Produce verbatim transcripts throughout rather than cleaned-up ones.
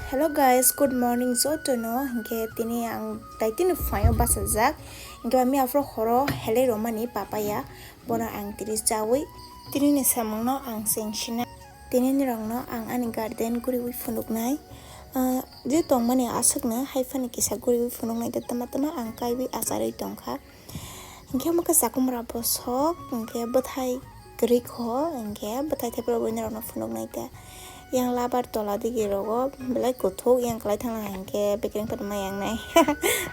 Hello guys, good morning jotono. Hinkhe tini ang taitini phaio bachajak. Hinkhe ba miya phuru horo helai romani papaya. Bono ang tini chawi. Tini ni samungno ang cheng sina. Tini nirokno ang ani garden guriwi phunuknai. Ah, je tongmani aswkno haiphano kisa guriwi phunuknai tei tama tama ang kaiwi acharwi tongkha. Hinkhe omo khe chakumra bosok, hinkhe bwthai kwrwi kho, hinkhe bwthai thaiphuru bo norokno phunuknai ta. Yang labar tola digi rogo belai kuthuk, yang kwlai thangla hinkhe bekereng kotorma yang nai.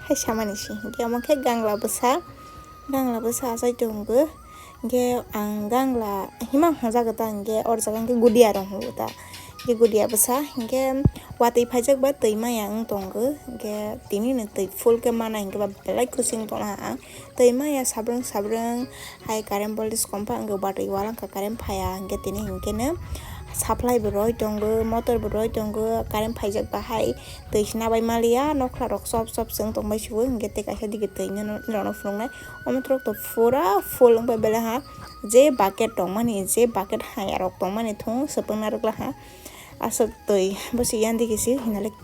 Hai samani si, hinkhe omo khe gangla bwsa, gangla bwsa achai tongo. Hinkhe ang gangla hima hwnjagwi ta, hinkhe oro jaga hinkhe gudiya rok hwnwi ta. Hinkhe gudiya bwsa, hinkhe watwi phaijak ba twi maya wng tongo, hinkhe tini no twi full khe mana hinkhe ba belai kuching tongna ang. Twi maya sabrwng sabrwng hai current voltage kom pha wngkha, batwi wal wngkha current phaiya, hinkhe tini hinkhe no supply bo roi tongo, motor bo roi tongo, current phaijak ba hai twi se nabai maliya, nokla rok chop chop se wng tongbai se bo, hinkhe tei kaisa digi twi no, norokno phunuknai. Omo throk to pura full wngbai belai ha, je bucket tongmani, je bucket haya rok tongmani thung swpwng narwkla ha, aswk twi bwswi yan digi se hinale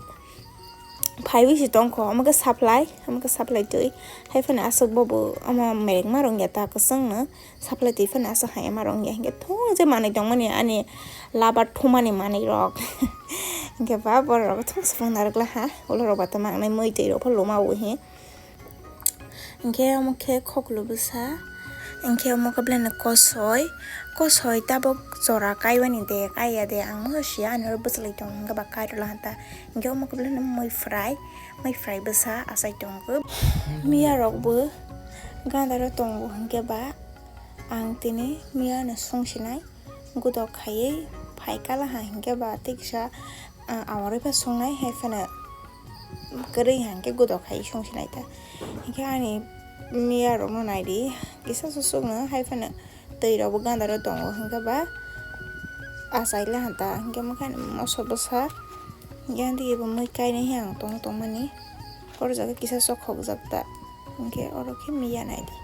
phaiwi se tongkho, omo khe supply, omo khe supply twi. Hai phano aswk bobo omo merekma rwngya ta kwchwngno, supply twi phano aswk hai ma rwngya, hinkhe thung je manwi tongmani ani labar thumani manwi rok. Hinkhe ba borok rok thung swpwng narwkla ha, ulo rok ba tamo mangnai mui twi rok pho luma o hi. Hinkhe omo khe khoklo bwsa, hinkhe omo khe belai no kosoi, kosoi tabuk jora kaibani de kaiya de ang mano sia, ani oro bwchlai tongo hinkhe ba kairwla hanta. Hinkhe omo khe belai no mui fry, mui fry bwsa achai tongo. Miya rok bo ganda ro tongo hinkhe ba ang tini miya no sung sinai. Gudok khaiwi phai kala ha hinkhe ba tei kisa, ah, awarwi pha songnai hai phano kwrwi ha hinkhe gudok khaiwi song sinai ta. Hinkhe ani miya rokno naidi kisa susukno hai phano twi rokbo ganda ro tongo hinkhe ba achai la ha ta hinkhe mokhe moso bwsa. Yang digi bo mui kainai he ang tong tongmani. Oro jaga kisa sok khokjak ta. Hinkhe oro khe miya naidi.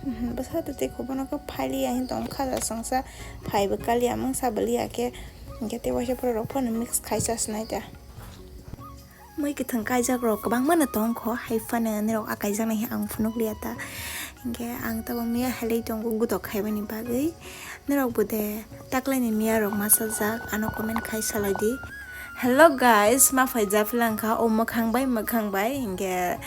Mhm, bwsa twi twi khubono khe phailiya he tong kha da songsa phaibo kaliya mungsa bwliya khe. Hinkhe tei waisa pura rok phano mix khai chasnai ta. Mui kwthwng kaijak rok kwbangma no tong kho, hai phano norok a kaijaknai he ang phunuk liya ta. Hinkhe ang tabuk miya helai tongo gudok khaibani bagwi. Norok bo de taklaini miya rok masa jak, ano comment khai salai di. Hello guys, ma phai japhilang kha o mwkhang bai mwkhang bai, hinkhe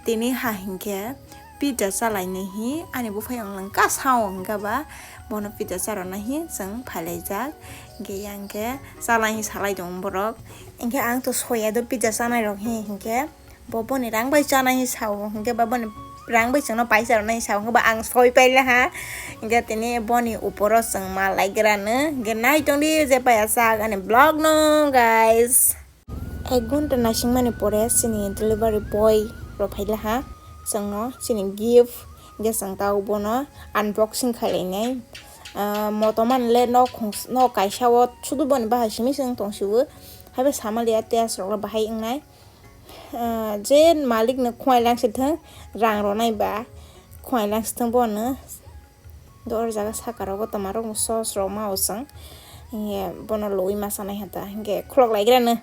tini ha hinkhe pizza chalainai hi ani buphai wng lang ka sao hinkhe ba bono pizza charwna hi chwng phailaijak. Hinkhe yang khe chalai hi salai tongo borok, hinkhe ang to soya do pizza chanai rok hi hinkhe. Bo boni rang bai chanai sao, hinkhe ba boni rang bai chwngno paisa rwnai sao, hinkhe ba ang soi paila ha. Hinkhe tini boni uporo chwng ma laikra no, hinkhe nai tongdi je paya sak ani vlog no, guys. Ek ghonta naisingmani pore chini delivery boy rok phaila ha, chwngno chini gift, hinkhe chwng tao bono unboxing khailainai. Ah, motoman le nok khungs-, nok kaisa o sudu boni bahai simi se wng tong sio, haibai sama liya test rok le bahai wngnai. Ah, je malik no khwai lang si thung, rang ronai ba khwai lang si thung bono. Do oro jaga saka rogo toma rok sauce rok ma o chwng. Hinkhe bono loi ma sanai hata, hinkhe khulok lai gra no.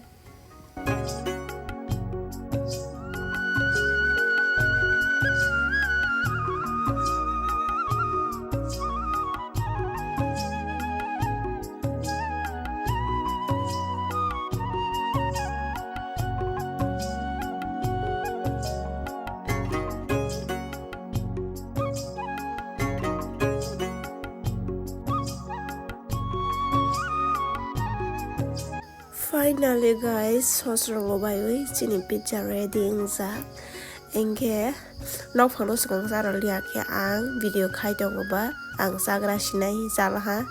Finally guys, sauce rok baiwi chini pizza ready wngjak. Hinkhe nokphano swkang cha rwliya khe ang video khai tongo ba ang chagra sinai chalaha.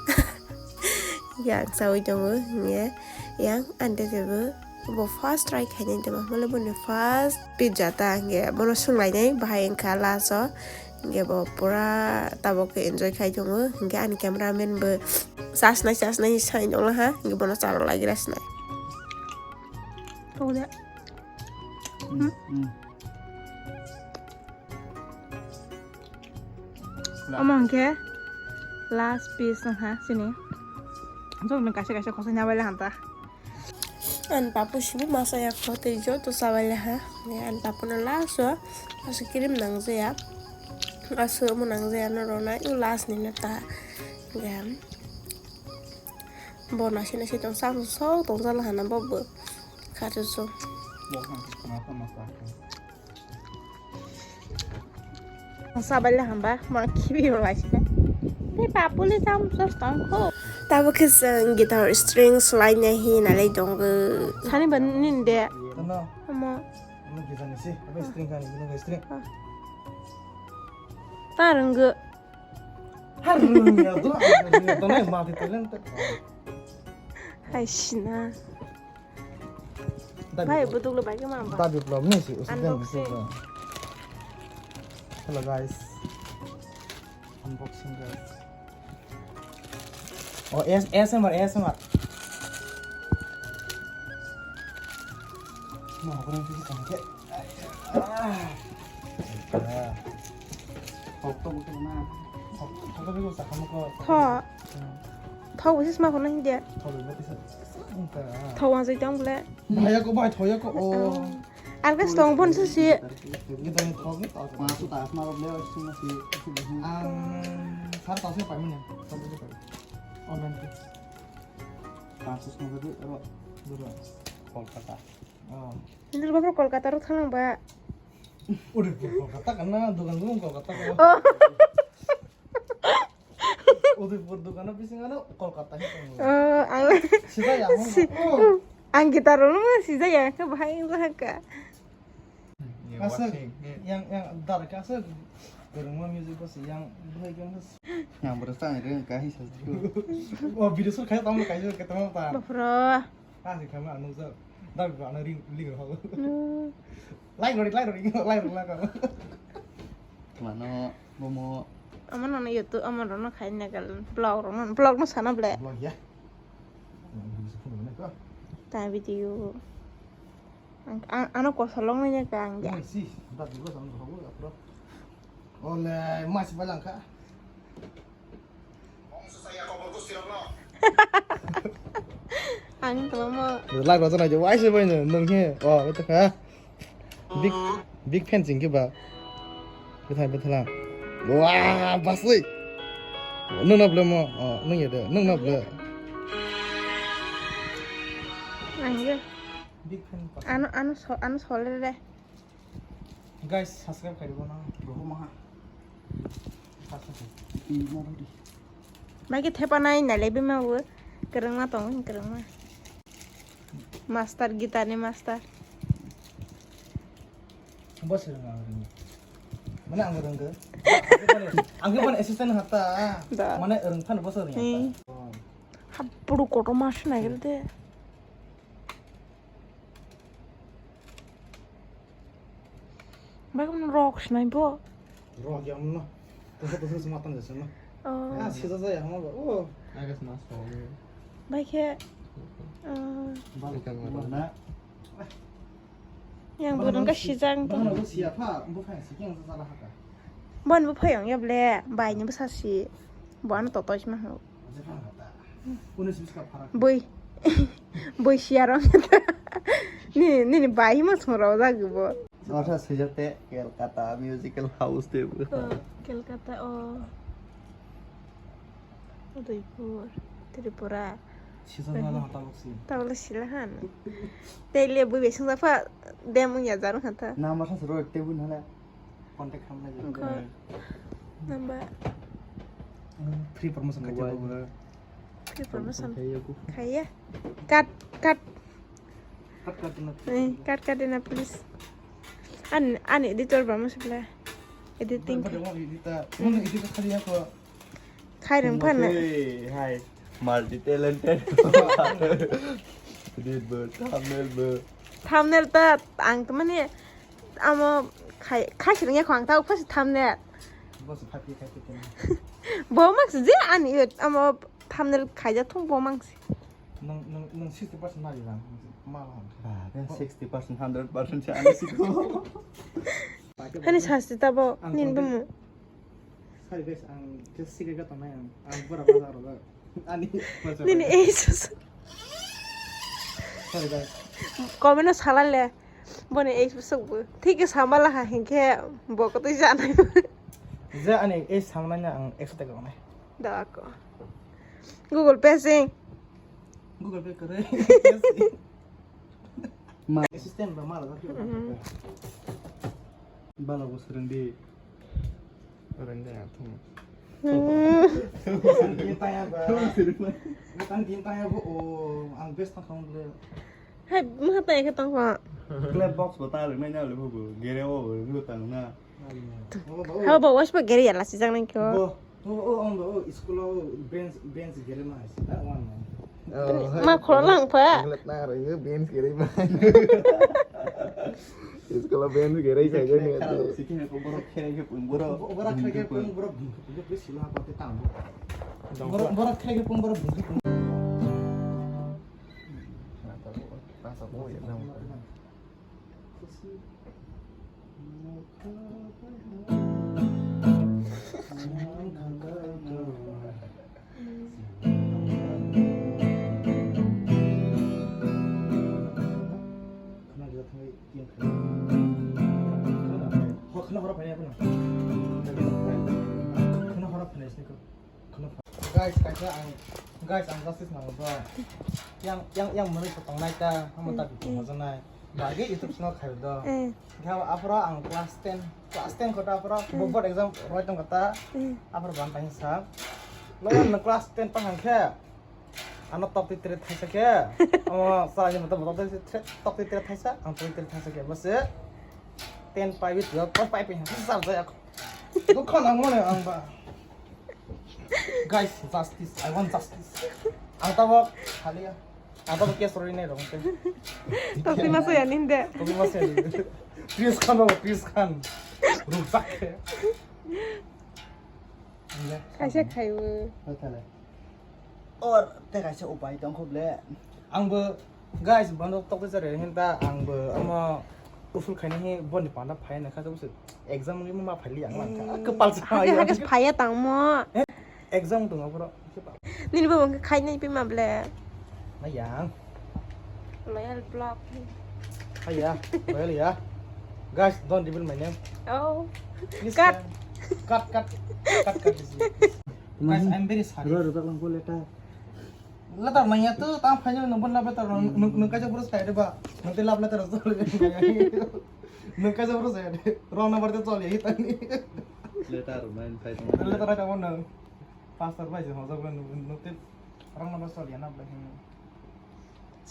Hinkhe ang chawi tongo hinkhe yang ante tebo bo first try khainai tongma hwnle boni first pizza ta hinkhe bono swnglainai bahai wngkha last o. Hinkhe bo pura tabuk khe enjoy khai tongo. Hinkhe ani cameraman bo chasnai chasnai sai tongla ha. Hinkhe bono charwlai gra sinai. Tong de. Hmm? Hmm. Omo hinkhe last piece wngkha chini. Jok nung kaisa kaisa khosai nabai le hanta. Ani papu sibu masa ya kho tei joto chabai le ha. Ani papu no last o asu cream nang jaya. Asu omo nang jaya no rona u last ni no ta. Bo nasi nasi tong sak sok tong jala hana bo bo. Khachu so. Sabai le hamba, mo khibi ro lai sina. Tei papuli sam sos tong kho. Tabo khe chwng guitar string swlai nai hi nalai tongo. Sani ba nin de. Tama. Amo. Ano guitar ni si, apa string kan, ini string. Ah. Ta rengge. Har rengge tu, rengge tu nai mati talent. Hai sina. Bai, buduk lo bai khe ma ba? Dabi vlog ni si, usi den si. Hello guys. Unboxing guys. Oh, S-, A S M R, A S M R. Ma, apa yang sih tangke? Ah. Tok tok bukan na. Tok tok bukan sakam ko. Tho. Tho usi sma ko nang dia. Tho bukan sih. Tho wan sih tang bole. Thaya ko bai, thaya ko. Oh. Ar ke stong bon se si. Gidang thok ni ta. Pangaso ta asma ro le sima si. Ang sar ta se pai mane. Sar ta se pai. Online ke. Pangaso sma ro ro. Dura. Kolkata. Oh. Ini bapak Kolkata ro thanang ba. Udah Kolkata karena dogan gue Kolkata. Oh. Udaipur dukano bisingano Kolkata he tongo. Oh, ang sida ya, si-, oh. Ang gitar no sida ya, khe bahai wngkha. Aswk, yang, yang dar ka aswk. Gerengma music ko si yang bahai khe. Yang berasa ni reng ka hi sa. Oh, video sur kaya tamu kaya kaya tamu ta. Bapro. Ah, si kama anu sa. Dar ko anu ring, ring ho. Like rori, like rori, like rori, like rori. Mano. Bomo. Amo nono YouTube, amo rono khai Nagaland vlog rono, vlog no sana ble. Vlog ya. Ta video. Ang, ang, ano kosolong nanya ka ang ya. Si, ta video sana ko apro. Ole, mas balang ka. Ang tolong mo. Live rajana je, wai se bai no, nung he. Oh, betul ka. Big, big fan sing ke ba. Bethai, bethai lang. Wah, basui. Nung na ble mo. Oh, nung ya de. Nung na ble. Ang ye. Big fan. Ano, ano so, ano sole de. Guys, subscribe khai rwna. Rohoma. Subscribe. Ina rodi. Mai ke thepa nai nai le bima wo. Kereng ma tong, kereng ma. Master, guitar ni master. Bo se rwnga, rwnga. Mane ang rwngkha. Ang khe mane assistant hata. Da. Mane rwngkha no bo se rwnga. Hmm. Hapuru kotor ma se nai de. Bai khe rok se nai bo. Rok ya mano. Tungsa tungsa sima tang jasa no. Oh. Ah, sisa sa ya hama ba. Oh. Agus mas. Bai khe. Ah. Bang kang mana? Yang burung ka sijang to. Bang no siya pha, bu pha siking sa sala haka. Bon bu phayong ya ble, bai ni bu sasi. Bo ano toto sima ho. Bui. Bui siya rong. Nini, nini bai hima song rojak bo. Asa sujate Kolkata Musical House de bo. Oh, Kolkata, oh. Udaipur, Tripura. Sisa jala hata boksi. Tabla sila han. Tele bui besung japa dem ya jarung hata. Nama sa suro te bun hala. Contact khamlai. Wngkha. Number. Free promotion khaijak. Mobile. Free promotion. Khaiya. Khaiya. Cut, cut. Cut, cut na. Eh, cut, cut na, please. An, an editor ba mo sibla. Editing. Ba, ba, ba, editor. Mo editor khaiya ko. Khairung phano. Hey, hi. Multi talented. Edit bo, thumbnail bo. Thumbnail ta ang to mane amo khai, khai sirung ya khwang ta ukha si thumbnail. Bo se phapi khai te. Bo mak je ani amo thumbnail khaija thung bo mak si. Nang, nang, nang sixty percent mari lang. Ma lang. Ba, sixty percent, hundred percent se ani siko. Hani sasti tabo nin bumu. Sorry guys, ang just secret ka tongnai ang. Ang pura bazar ro. Ani. Nini ei sus. Comment no salai le. Boni age bwswk bo. Thik khe sama laha hinkhe bo kwtwi janai. Je ani age samnai na ang ekso taka onai. Da ko. Google Pay sing. Google Pay kwrwi. Ma. Assistant ba mala. Mhm. Bala bo swrwng di. Orang dia tu. Hmm. Bukan din tanya ba. Bukan din tanya ba. Oh, ang best tang kamu dulu. Hai, mah tanya ke tang pa. Clap box ba ta le mai na le bu. Gere o bu tang na. Haba ba wash ba gere ya la si jang nang kyo. Bo, bo, oh, ang bo, oh, school o bench, bench gere ma hai si. That one. Oh, ma hai, kholo lang pa. Ang let na ro bench gere ma. School o bench gere sa gere. Sikhe ko borok khere ke pung borok. Borok khere ke pung borok bung ke pung ke sila ko te tang. Borok, borok khere ke pung borok bung ke pung. Rasa ko ya dong. Guys, kaisa ang, guys, ang justice nango bro. Yang, yang, yang mwnwi tongnai ta, amo ta bikung hojanai. Bagwi YouTube channel khai do. Eh. Khe aphro ang class ten, class ten kota aphro, hmm, board exam roi tong kota. Hmm. Aphro ban paisa. Lo no class ten pa hang khe. Ano top twi tre thaisa khe. Amo sa ni mata top twi tre, top twi tre thaisa, ang top twi tre thaisa khe. Bose ten pai bit, top pai pai. Sa sa ya. Dukha nang mone ang ba. Guys, justice. I want justice. Ang tabok khaliya. Ang tabok case roi nai rong te. Tokti masa ya ninde. Tokti masa ya ninde. Chris Khan baba, Chris Khan. Ruksak khe. Kaisa khaiwi. Or te kaisa upai tong kho ble. Ang bo Guys, bono tokti chari hin ta ang bo amo usul khaini hi boni panda phai na kha se exam ni ma phai li ang lang kha. Kwpal sa. Hake hake phai ya tang mo. Exam tong abro. Nini bo bangkha khai nai pima ble. Na yang. Loyal block. Haya, loyal ya. Guys, don't reveal my name. Oh. Please, cut. Cut, cut. Cut, cut this. Guys, I'm very sorry. Ro ro tak lang ko leta. Letter nangya to, tang phaino nung bon love letter nung, nung, nung kaisa bro sai de ba. Nung te love letter so le. Nung kaisa bro sai de. Wrong number te choli hi tani. Letter nang phai tong. Letter ai tamo nang. Pastor bai je hojak le nung, nung te wrong number choli na ble.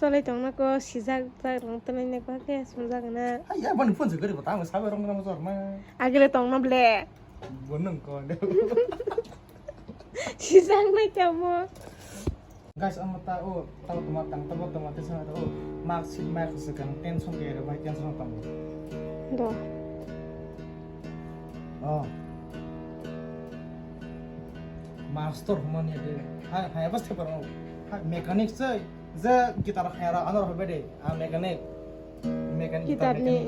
Choli tong na ko sijak jak rong te nai ne ko ke sungjak na. Ai ya ban phone se gari ba tang sabe wrong number chor na. Agile tong na ble. Bo nung ko de. Sijak nai tamo. Guys, amo ta o, ta o toma tang, ta o toma te sana ta o. Mark sheet, mark sheet kan tension ke re bai tension tang. Do. Oh. Master humani de. Hai, hai, bas te paro. Hai, mechanic se, je guitar hai ra, anor hobe de. Ah, mechanic. Mechanic, guitar mechanic.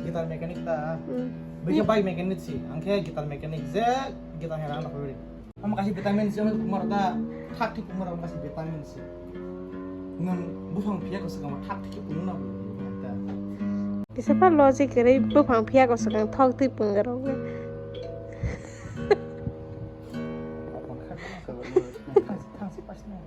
Guitar mechanic ta. Hmm. Beke bike mechanic si. Angke guitar mechanic je guitar hera na hori. Ama kasi vitamin si ama kumar ta thak thik kumar ama kasi vitamin si. Nang buphang phiya ko sakama thak thik kumar na ta. Kisa pa logic kere buphang phiya ko sakang thok thik pungarok. Thang si pas na.